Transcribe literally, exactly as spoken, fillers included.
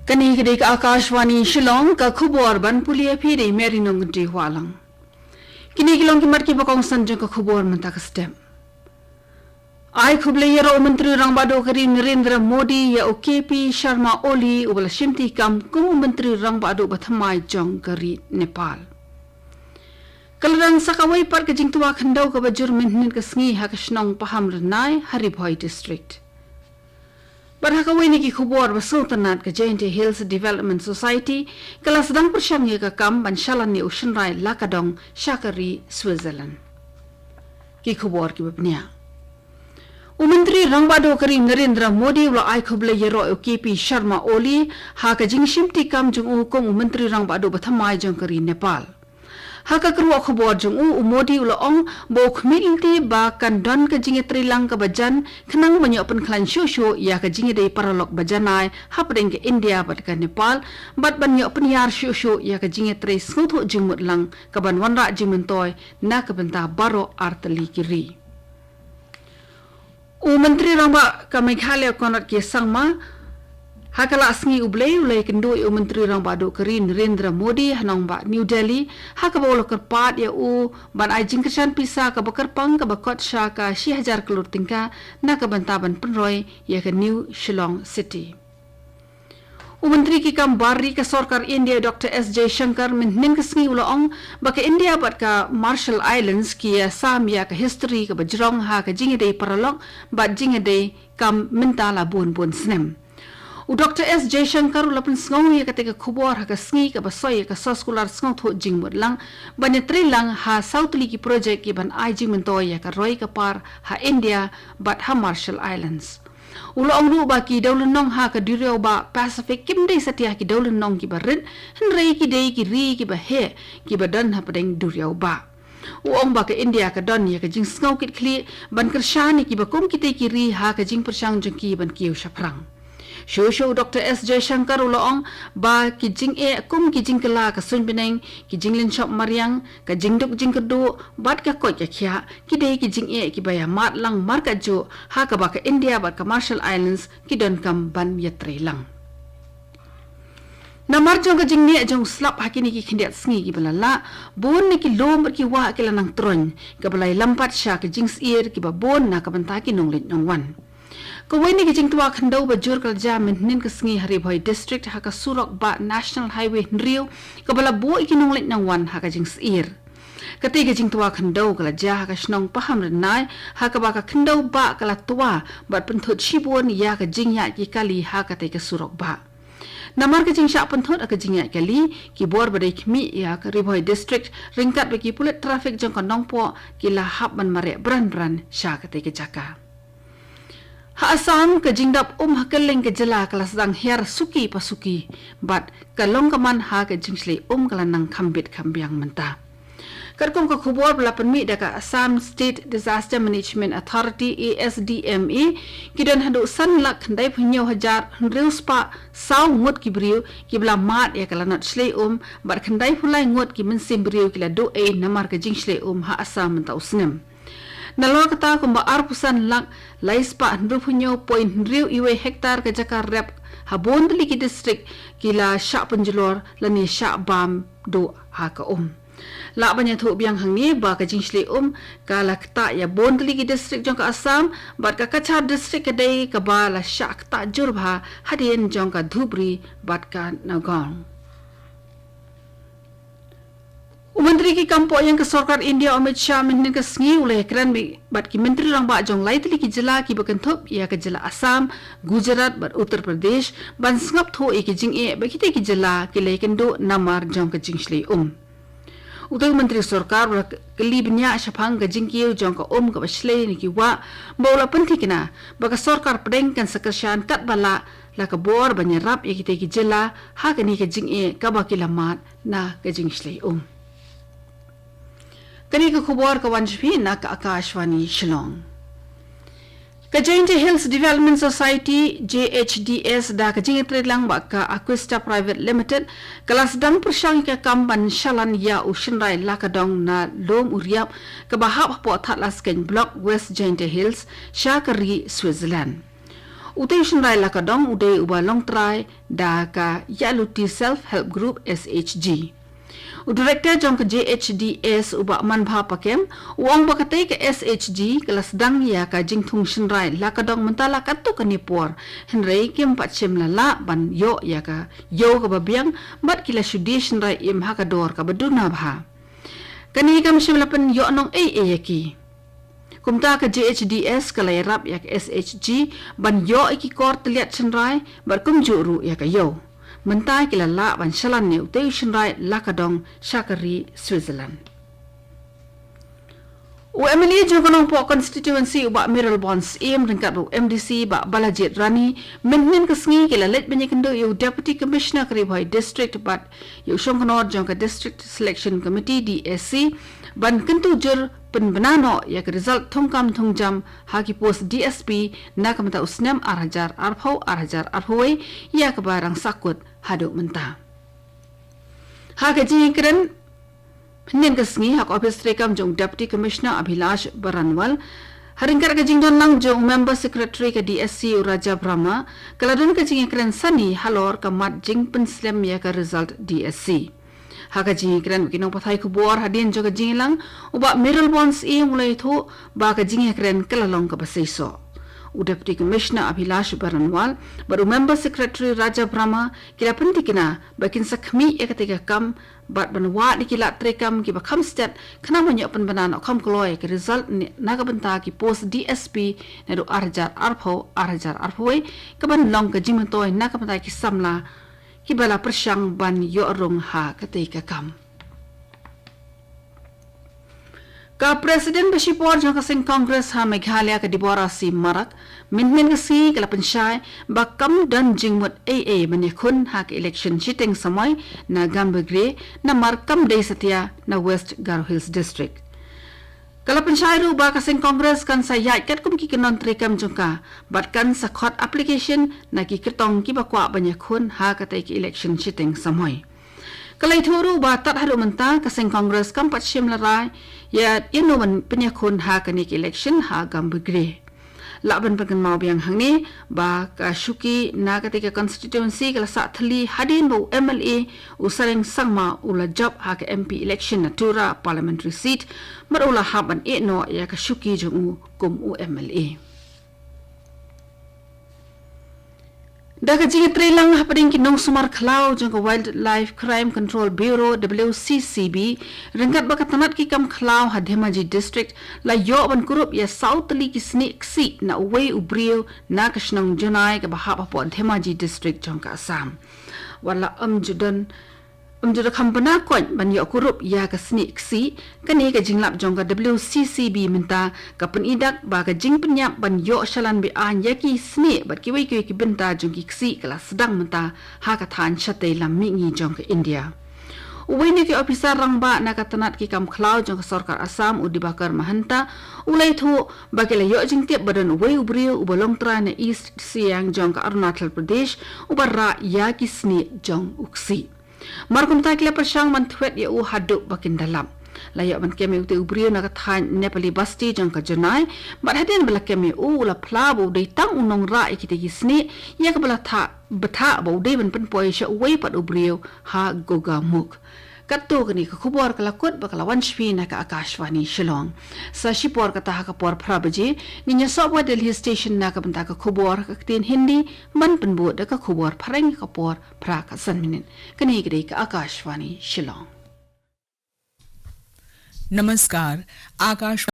Kane ka dei ka Akashvani Shillong, ka khubor ban pule ïa phi da i Mary Nongkynrih Wahlang. Kine ki long ki mat kiba kongsan jong ka khubor mynta ka step. Ai khublei ïaroh u Myntri Rangbah Duh ka ri Narendra Modi ïa u K P Sharma Oli uba la shimti kam kum u Myntri Rangbah Duh ba thymmai jong ka ri Nepal. Ka la don sa kawei pat ka jingtwa khyndew kaba jur mynhynnin ka sngi ha ka shnong Pahamrynai ha Ri Bhoi District. Bad ha kawei na ki khubor ba sngewtynnat, ka Jaintia Hills Development Society ka la sdang pyrshang ïa ka kam ban shalan ïa u shynrai la ka dong sha ka ri Switzerland. Ki khubor kiba bniah. U Myntri Rangbah Duh ka ri Narendra Modi u la ai khublei ïaroh ïa u K P Sharma Oli ha ka jingshimti kam jong u kum u Myntri Rangbah Duh ba thymmai jong ka ri Nepal. Ha ka kyrwoh khubor jong u, u Modi u la ong ba u khmih lynti ba kan don ka jingïatreilang kaba jan khnang ban ïoh pynkhlaiñ shuh shuh ïa ka jingïadei paralok ba janai hapdeng ka India bad ka Nepal, bad ban ïoh pynïar shuh shuh ïa ka jingïatrei sngewthuh jingmut lang kaban wanrah jingmyntoi na ka bynta baroh artylli ki ri. U Myntri Rangbah ka Meghalaya Conrad K Sangma, ha ka la sngi U Blei u la ïakynduh ïa u Myntri Rangbah Duh ka ri Narendra Modi ha nongbah New Delhi, ha kaba u la kyrpad ïa u ban ai jingkyrshan pisa kaba kyrpang kaba kot sha ka shi hajar klur tyngka na ka bynta ban pynroi ïa ka New Shillong City. U Myntri ki kam bar ri ka sorkar India, Doctor S Jaishankar, mynhynnin ka sngi u la ong ba ka India bad ka Marshall Islands ki ïasam ïa ka histori kaba jrong ha ka jingïadei paralok bad jingïadei kam mynta la bun bun snem. U Doctor S Jaishankar u la pynsngew ïa kata ka khubor ha ka sngi kaba soi ïa ka soskular sngewthuh jingmut lang ban ïatreilang ha saw tylli ki projek kiban ai jingmyntoi ïa ka roi ka par ha India bad ha Marshall Islands. U la ong ruh ba ki dewlynnong ha ka duriaw bah Pacific kim dei satia ki dewlynnong kiba rit, hynrei ki dei ki ri kiba heh kiba don hapdeng duriaw bah. U ong ba ka India ka don ïa ka jingsngew kitkhlieh ban kyrshan ïa kiba kum kitei ki ri ha ka jingpyrshang jong ki ban kiew shaphrang. Shuh shuh u Doctor S Jaishankar u la ong ba ki jingeh kum ki jingkylla ka suiñ bneng, ki jinglynshop mariang, ka jingduk jingkyrduh bad ka koit ka khiah, ki dei ki jingeh kiba ïa mad lang markatjuh ha kaba ka India bad ka Marshall Islands ki donkam ban ïatreilang. Namar jong ka jingneh jong u slap ha kine ki khyndiat sngi kiba la lah, bun na ki lum bad ki wah ki la nang troiñ, kaba la ïalam pat sha ka jingsyier kiba bun na ka bynta ki nongleit nongwan. Kawei na ki jingtwa khyndew ba jur ka la jia mynhynnin ka sngi ha Ri Bhoi District ha ka surok bah National Highway hynriew, kaba la buh ïa ki nongleit nongwan ha ka jingsyier. Katei ka jingtwa khyndew ka la jia ha ka shnong Pahamrynai, ha kaba ka khyndew bah ka la twa bad pynthut shibun ïa ka jingïaid ki kali ha katei ka surok bah. Namar ka jingshah pynthut ha ka jingïaid kali, ki bor ba dei khmih ïa ka Ri Bhoi District ryngkat bad ki pulit traffic jong ka Nongpoh ki la hap ban mareh bran bran sha katei ka jaka. Ha Assam, ka jingdap um ha kylleng ka jylla ka la sdang hiar suki pa suki bad ka long ka man ha ka jingshlei um ka la nang kham bit kham biang mynta. Katkum ka khubor ba la pynmih da ka Assam State Disaster Management Authority, A S D M A, ki don haduh san lak khyndai phew hynñiew hajar hynriew spah saw ngut ki briew kiba la mad ïa ka lanot shlei um bad khyndai phew lai ngut ki mynsiem briew ki la duh ei namar ka jingshlei um ha Assam mynta u snem. Nalor kata, kumba arphew san lak lai spah hynriew phew hynñiew point hynriew wei hektar ka jaka rep ha bun tylli ki district ki la shah pynjulor lane shah bam duh ha ka um. Lah ban ïathuh biang hangne ba ka jingshlei um ka la ktah ïa bun tylli ki district jong ka Assam, bad ka Cachar District ka dei kaba la shah ktah jur bha hadien jong ka Dhubri bad ka Nagaon. U Myntri ki kam poh ïing ka sorkar India, Amit Shah, mynhynnin ka sngi u la ïakren bad ki Myntri Rangbah jong lai tylli ki jylla kiba kynthup ïa ka jylla Assam, Gujarat bad Uttar Pradesh ban sngap thuh ïa ki jingeh ba kitei ki jylla ki la ïakynduh namar jong ka jingshlei um. Utei u Myntri sorkar u la kylli bniah shaphang ka jingkiew jong ka um kaba shlei na ki wah, bad u la pynthikna ba ka sorkar pdeng kan sa kyrshan katba lah la ka bor ban ïarap ïa kitei ki jylla ha kane ka jingeh kaba ki la mad na ka jingshlei um. Kane ka khubor ka wan sha phi na ka Akashvani Shillong. Ka Jaintia Hills Development Society, J H D S, da ka jingïatreilang bad ka Aquesta Private Limited, ka la sdang pyrshang ïa ka kam ban shalan ïa u shynrai la ka dong na Lum U Riap, kaba hap hapoh Thadlaskein Block, West Jaintia Hills, sha ka ri Switzerland. Utei u shynrai Lakadong u dei uba long trai da ka Yaluti Self Help Group, S H G. U Director jong ka J H D S, u Bah Manbha Pakem, u ong ba katei ka S H G ka la sdang ïa ka jingthung shynrai Lakadong mynta la katto katne por, hynrei kim pat shym la lah ban ïoh ïa ka ïew kaba biang, bad ki la shu die shynrai im ha ka dor kaba duna bha. Kane kam shym la pynïoh nong ei ei ïa ki. Kumta ka J H D S ka la ïarap ïa ka S H G ban ïoh ïa ki kor tylliat shynrai bad kumjuh ruh ïa ka ïew. Mynta ki la lah ban shalan ïa utei u shynrai Lakadong sha ka ri Switzerland. U M L A jong ka Nongpoh constituency, u Bah Mayralborn Syiem, ryngkat bad u M D C Bah Balajied Rani, mynhynnin ka sngi ki la leit ban ïakynduh ïa u Deputy Commissioner ka Ri Bhoi District bad ïa u shongknor jong ka District Selection Committee, D S C, ban kyntu jur pynbna noh ïa ka result thungkam thungjam ha ki post D S P na ka bynta u snem ar hajar arphew, ar hajar arphew wei, ïa kaba dang sahkut haduh mynta. Ha ka jingïakren hynnin ka sngi ha ka ophis treikam jong u Deputy Commissioner Abhilash Baranwal, ha ryngkat ka jingdon lang jong u Member Secretary ka D S C u Raja Brahma, ka la don ka jingïakren sani halor ka mat jingpynslem ïa ka result D S C. Ha ka jingïakren bad ki nongpathai khubor hadien jong ka jingïalang, u Bah Mayralborn Syiem u la ïathuh ba ka jingïakren ka la long kaba seisoh. U Deputy Commissioner Abhilash Baranwal bad u Member Secretary Raja Brahma ki la pynthikna ba kin sa khmih ïa katei ka kam bad ban wad ïa ki lad treikam kiba kham stet, khnang ban ïoh pynbna noh kham kloi ïa ka result ne, na ka bynta ki post D S P naduh ar hajar arphew, ar hajar arphew wei, kaban long ka jingmyntoi na ka bynta ki samla kiba la pyrshang ban ïoh rung ha katei ka kam. Ka President ba shipor jong ka seng Congress ha Meghalaya, ka Deborah C Marak, mynhynnin ka sngi ka la pynshai ba kam don jingmut ei ei ban ïakhun ha ka election shiteng samoi na Gambegre, namar kam dei satia na West Garo Hills District. Ka la pynshai ruh ba ka seng Congress kan sa ïaid katkum ki kyndon treikam jong ka, bad kan sa khot application na ki kyrtong kiba kwah ban ïakhun ha katei ka election shiteng samoi. Ka la ïathuh ruh ba tad haduh mynta ka seng Congress kam pat shim la rai ïa ïano ban pynïakhun ha kane ka election ha Gambegre. Lah ban pynkynmaw biang hangne ba ka shuki na katei ka constituency ka la sah thylli hadien ba u M L A u Saleng Sangma u la jop ha ka M P election na Tura parliamentary seat, bad u la hap ban ïeh noh ïa ka shuki jong u kum u M L A. Da ka jingïatreilang hapdeng ki nongsumar khlaw jong ka Wildlife Crime Control Bureau, W C C B, ryngkat bad ka tnat ki kam khlaw ha Dhemaji District, la ïoh ban kurup ïa saw tylli ki snieh ksih na uwei u briew na ka shnong Jonai kaba hap hapoh Dhemaji District jong ka Assam. Wat la ym ju don, ym ju da kham bna koit ban ïoh kurup ïa ka snieh ksih, kane ka jinglap jong ka W C C B mynta ka pyni dak ba ka jingpynïap ban ïoh shalan be-aiñ ïa ki snieh bad kiwei kiwei ki bynta jong ki ksih ka la sdang mynta ha ka thaiñ shatei lam mihngi jong ka India. Uwei na ki ophisar rangbah na ka tnat ki kam khlaw jong ka sorkar Assam, u Dibakar Mahanta, u la ïathuh ba ki la ïoh jingtip ba don uwei u briew uba long trai na East Siang jong ka Arunachal Pradesh, uba rah ïa ki snieh jong u ksih. Mar kumta ki la pyrshang ban thwet ïa u haduh ba kin da lap. La ïoh ban kem ïa utei u briew na ka thaiñ Nepali Basti jong ka Jonai, bad hadien ba la kem ïa u, u la phla ba u dei tang u nongrah ïa kitei ki snieh, ïa kaba la thah, bthah ba u dei ban pynpoi sha uwei pat u briew ha Gogamukh. Katto katne ka khubor ka la kut bad ka la wan sha phi na ka Akashvani Shillong. Sa shipor kata ha ka por phra baje, ngin ïasoh bad Delhi Station na ka bynta ka khubor ha ka ktien Hindi, ban pynbud da ka khubor phareng ha ka por phra ka san minit. Kane ka dei ka Akashvani Shillong. नमस्कार, आकाशवाणी